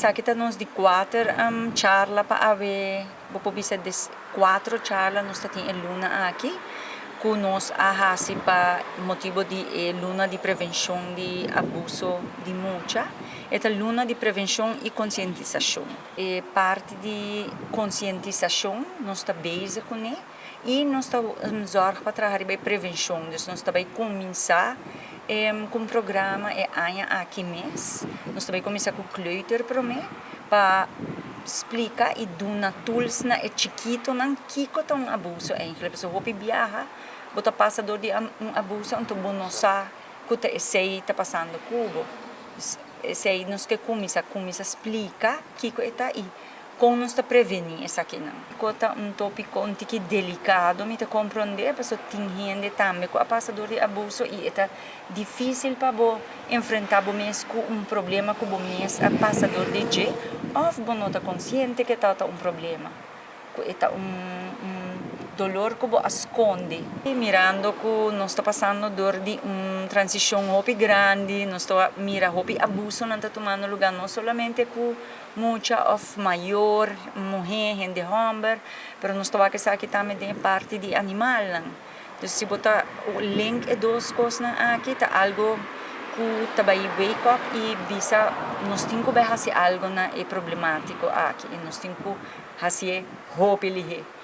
Esaki ta nos di cuater charla pa awe, bo por bisa des cuatro charla nos ta tin e luna aki, cu nos a haci pa motibo di e luna di prevencion di abuso di mucha. E ta luna di prevencion y concientisacion. E parti di concientisacion nos ta bezig cune y nos ta zorg pa traha riba e prevencion. Dus nos ta bay cuminsa cu un programa e aña aki mes. Nos ta bay cuminsa cu kleuter prome pa splica y duna tools na e chikitonan kico ta un abuso eigenlijk. Pasobra hopi biaha bo ta pasa door di un abuso, anto bo no sa cu ta esey ta pasando cu bo. Esey nos ke cuminsa splica kico e ta y con nos ta preveni esakinan. Cu ta un topico un tiki delicado, mi ta comprende, pasobra tin hende tambe cu a pasa door di abuso y e ta dificil pa bo enfrenta bo mes cu un problema cu bo mes a pasa door di dje of bo no ta consciente cu ta un problema, cu e ta un dolor cu bo a sconde. Mirando cu nos ta pasando door di un transicion hopi grandi, nos ta mira hopi abusonan ta tumando lugar, no solamente cu mucha of mayor, muhe, hende homber, pero nos ta wak esaki tambe den parti di animalnan. Dus si bo ta link e dos cosnan aki, ta algo cu ta bay wake up y bisa nos tin cu bay haci algo na e problematico aki y nos tin cu haci'e hopi lihe.